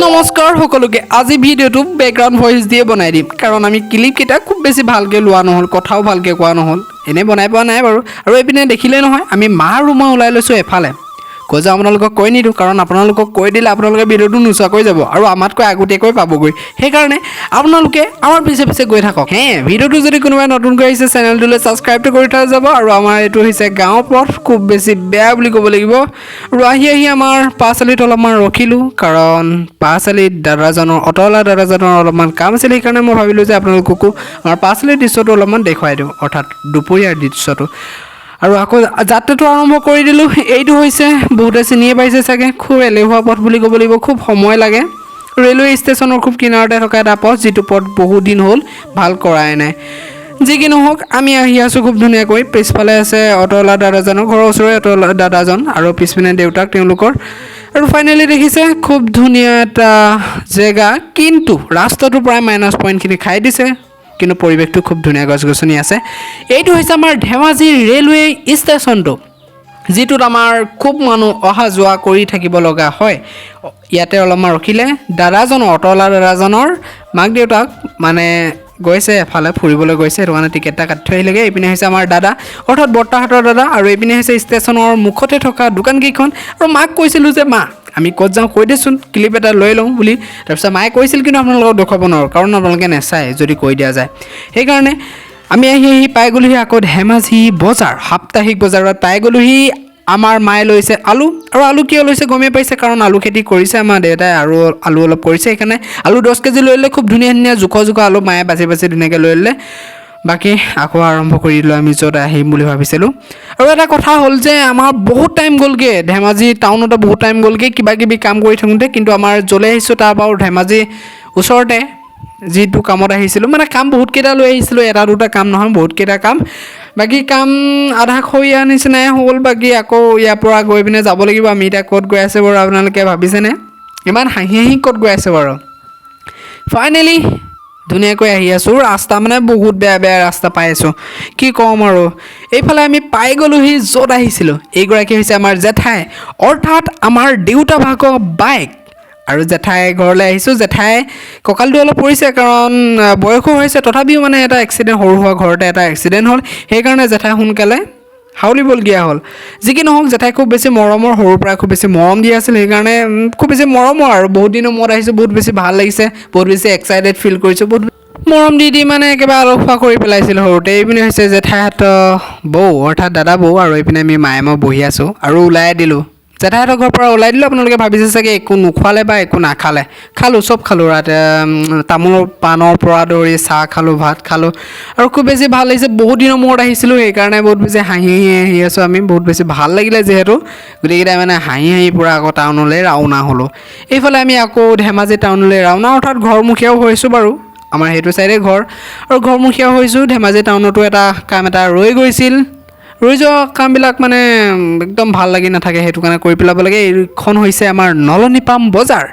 নমস্কাৰ সকলোকে। আজি ভিডিঅ'টো বেকগ্ৰাউণ্ড ভইচ দিয়ে বনাই দিম, কাৰণ আমি ক্লিপকেইটা খুব বেছি ভালকৈ লোৱা নহ'ল, কথাও ভালকৈ কোৱা নহ'ল, এনেই বনাই পোৱা নাই বাৰু। আৰু এইপিনে দেখিলেই নহয়, আমি মা আৰু মই ওলাই লৈছোঁ এফালে। কৈ যাওঁ, আপোনালোকক কৈ নিদিওঁ, কাৰণ আপোনালোকক কৈ দিলে আপোনালোকে ভিডিঅ'টো নোচোৱাকৈ যাব আৰু আমাতকৈ আগতীয়াকৈ পাবগৈ। সেইকাৰণে আপোনালোকে আমাৰ পিছে পিছে গৈ থাকক। হে, ভিডিঅ'টো যদি কোনোবাই নতুনকৈ আহিছে, চেনেলটোলৈ ছাবস্ক্ৰাইবটো কৰি থৈ যাব। আৰু আমাৰ এইটো হৈছে গাঁৱৰ পথ, খুব বেছি বেয়া বুলি ক'ব লাগিব। আৰু আহি আহি আমাৰ পাঁচআলিত অলপমান ৰখিলোঁ, কাৰণ পাঁচআলিত দাদাজনৰ, অটলা দাদাজনৰ অলপমান কাম আছিল। সেইকাৰণে মই ভাবিলোঁ যে আপোনালোককো আমাৰ পাঁচআলিৰ দৃশ্যটো অলপমান দেখুৱাই দিওঁ, অৰ্থাৎ দুপৰীয়াৰ দৃশ্যটো। আৰু আকৌ যাত্ৰাটো আৰম্ভ কৰি দিলোঁ। এইটো হৈছে, বহুতে চিনিয়ে পাইছে চাগে, খুব এলেহুৱা পথ বুলি ক'ব লাগিব, খুব সময় লাগে। ৰেলৱে ষ্টেচনৰ খুব কিনাৰতে থকা এটা পথ, যিটো পথ বহুত দিন হ'ল ভাল কৰাই নাই। যি কি নহওক, আমি আহি আছোঁ খুব ধুনীয়াকৈ। পিছফালে আছে অটলা দাদাজনৰ ঘৰৰ ওচৰৰে অটলা দাদাজন আৰু পিছপিনে দেউতাক তেওঁলোকৰ। আৰু ফাইনেলি দেখিছে, খুব ধুনীয়া এটা জেগা, কিন্তু ৰাস্তাটো প্ৰায় মাইনাছ পইণ্টখিনি খাই দিছে, কিন্তু পৰিৱেশটো খুব ধুনীয়া, গছ গছনি আছে। এইটো হৈছে আমাৰ ধেমাজি ৰেলৱে ষ্টেচনটো, যিটোত আমাৰ খুব মানুহ অহা যোৱা কৰি থাকিব লগা হয়। ইয়াতে অলপমান ৰখিলে। দাদাজনৰ, অটলা দাদাজনৰ মাক দেউতাক মানে গৈছে, এফালে ফুৰিবলৈ গৈছে, সেইটো কাৰণে টিকেট এটা কাটি থৈ আহিলেগৈ। এইপিনে হৈছে আমাৰ দাদা, অৰ্থাৎ বৰ্তাহঁতৰ দাদা। আৰু এইপিনে হৈছে ষ্টেচনৰ মুখতে থকা দোকানকেইখন। আৰু মাক কৈছিলোঁ যে মা, আমি ক'ত যাওঁ কৈ দেচোন, ক্লিপ এটা লৈ লওঁ বুলি। তাৰপিছত মায়ে কৈছিল, কিন্তু আপোনালোকক দেখুৱাব নোৱাৰোঁ, কাৰণ আপোনালোকে নেচায় যদি কৈ দিয়া যায়। সেইকাৰণে আমি আহি আহি পাই গ'লোহি আকৌ ধেমাজি বজাৰ, সাপ্তাহিক বজাৰত পাই গ'লোহি। আমাৰ মায়ে লৈছে আলু। আৰু আলু কিয় লৈছে গমেই পাইছে, কাৰণ আলু খেতি কৰিছে আমাৰ দেউতাই আৰু আলু অলপ কৰিছে। সেইকাৰণে আলু 10 কেজি লৈ ল'লে। খুব ধুনীয়া ধুনীয়া জোখৰ জোখৰ আলু মায়ে বাছি বাছি ধুনীয়াকৈ লৈ ল'লে। বাকী আকৌ আৰম্ভ কৰি দিলোঁ আমি য'ত আহিম বুলি ভাবিছিলোঁ। আৰু এটা কথা হ'ল যে আমাৰ বহুত টাইম গ'লগৈ, ধেমাজি টাউনতে বহুত টাইম গ'লগৈ কিবা কিবি কাম কৰি থাকোঁতে। কিন্তু আমাৰ য'লৈ আহিছোঁ, তাৰ বাৰু ধেমাজি ওচৰতে যিটো কামত আহিছিলোঁ, মানে কাম বহুতকেইটা লৈ আহিছিলোঁ, এটা দুটা কাম নহয়, বহুতকেইটা কাম। বাকী কাম আধা খৰীয়া নিচিনাই হ'ল। বাকী আকৌ ইয়াৰ পৰা গৈ পিনে যাব লাগিব। আমি এতিয়া ক'ত গৈ আছে বাৰু আপোনালোকে ভাবিছেনে? ইমান হাঁহি হাঁহি ক'ত গৈ আছে বাৰু? ফাইনেলি ধুনীয়াকৈ আহি আছোঁ। ৰাস্তা মানে বহুত বেয়া বেয়া ৰাস্তা পাই আছোঁ, কি ক'ম আৰু। এইফালে আমি পাই গ'লোহি য'ত আহিছিলোঁ। এইগৰাকী হৈছে আমাৰ জেঠাই, অৰ্থাৎ আমাৰ দেউতা ভাগৰ বাইক। আৰু জেঠাই ঘৰলৈ আহিছোঁ। জেঠাই কঁকালটো অলপ পৰিছে, কাৰণ বয়সো হৈছে, তথাপিও মানে এটা এক্সিডেণ্ট, সৰু সুৰা ঘৰতে এটা এক্সিডেণ্ট হ'ল, সেইকাৰণে জেঠাই সোনকালে হাউলিবলগীয়া হ'ল। যি কি নহওক, জেঠাই খুব বেছি মৰমৰ, সৰুৰ পৰা খুব বেছি মৰম দি আছিল, সেইকাৰণে খুব বেছি মৰমৰ। আৰু বহুত দিনৰ মূৰত আহিছোঁ, বহুত বেছি ভাল লাগিছে, বহুত বেছি এক্সাইটেড ফিল কৰিছোঁ। বহুত মৰম দি দি মানে একেবাৰে আলসুৱা কৰি পেলাইছিল সৰুতে। এইপিনে হৈছে জেঠাইহঁতৰ বৌ, অৰ্থাৎ দাদা বৌ। আৰু এইপিনে আমি মায়ে মই বহি আছোঁ। আৰু ওলাই দিলোঁ, জেঠাইহঁতৰ ঘৰৰ পৰা ওলাই দিলোঁ। আপোনালোকে ভাবিছে চাগে একো নোখোৱালে বা একো নাখালে। খালোঁ, চব খালোঁ। ৰাতি তামোলৰ পাণৰ পৰা ধৰি চাহ খালোঁ, ভাত খালোঁ আৰু খুব বেছি ভাল লাগিছে। বহুত দিনৰ মূৰত আহিছিলোঁ, সেইকাৰণে বহুত বেছি হাঁহি হাঁহি আহি আছোঁ আমি। বহুত বেছি ভাল লাগিলে যিহেতু, গোটেইকেইটাই মানে হাঁহি হাঁহি পূৰা আকৌ টাউনলৈ ৰাওনা হ'লোঁ। এইফালে আমি আকৌ ধেমাজি টাউনলৈ ৰাওনা, অৰ্থাৎ ঘৰমুখীয়াও হৈছোঁ বাৰু, আমাৰ সেইটো চাইডে ঘৰ আৰু ঘৰমুখীয়া হৈছোঁ। ধেমাজি টাউনতো এটা কাম এটা ৰৈ গৈছিল। ৰৈ যোৱা কামবিলাক মানে একদম ভাল লাগি নাথাকে, সেইটো কাৰণে কৰি পেলাব লাগে। এইখন হৈছে আমাৰ নলনী পাম বজাৰ।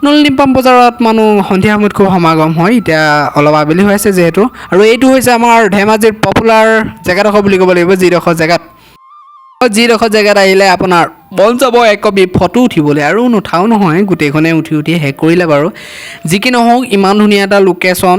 নলনী পাম বজাৰত মানুহ সন্ধিয়া সময়ত খুব সমাগম হয়, এতিয়া অলপ আবেলি হৈ আছে যিহেতু। আৰু এইটো হৈছে আমাৰ ধেমাজিৰ পপুলাৰ জেগাডোখৰ বুলি ক'ব লাগিব, যিডোখৰ জেগাত আহিলে আপোনাৰ মন যাব এককপি ফটো উঠিবলৈ। আৰু নুঠাও নহয়, গোটেইখনে উঠি উঠি শেষ কৰিলে বাৰু। যি কি নহওক, ইমান ধুনীয়া এটা লোকেশ্যন,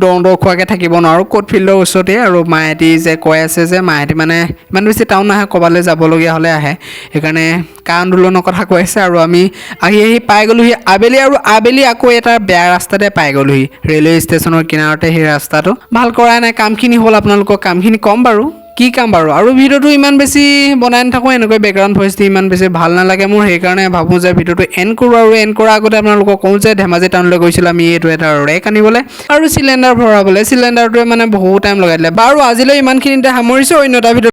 দ দ খোৱাকৈ থাকিব নোৱাৰোঁ। ক'ত ফিল্ডৰ ওচৰতে। আৰু মায়েঁতি যে কৈ আছে যে মায়েঁতি মানে ইমান বেছি টাউন নাহে, ক'ৰবালৈ যাবলগীয়া হ'লে আহে, সেইকাৰণে কা আন্দোলনৰ কথা কৈ আছে। আৰু আমি আহি আহি পাই গ'লোহি আবেলি। আৰু আবেলি আকৌ এটা বেয়া ৰাস্তাতে পাই গ'লোহি, ৰেলৱে ষ্টেচনৰ কিনাৰতে। সেই ৰাস্তাটো ভাল কৰাই নাই। কামখিনি হ'ল, আপোনালোকৰ কামখিনি ক'ম বাৰু কি কাম বাৰু। আৰু ভিডিঅ'টো ইমান বেছি বনাই নাথাকোঁ এনেকৈ বেকগ্ৰাউণ্ড ভইচ দি, ইমান বেছি ভাল নালাগে মোৰ। সেইকাৰণে ভাবোঁ যে ভিডিঅ'টো এণ্ড কৰোঁ। আৰু এণ্ড কৰাৰ আগতে আপোনালোকক কওঁ যে ধেমাজি টাউনলৈ গৈছিলোঁ আমি এইটো এটা ৰেক আনিবলৈ আৰু চিলিণ্ডাৰ ভৰাবলৈ। চিলিণ্ডাৰটোৱে মানে বহুত টাইম লগাই দিলে। বাৰু, আজিলৈ ইমানখিনিতে সামৰিছোঁ। অন্য এটা ভিডিঅ'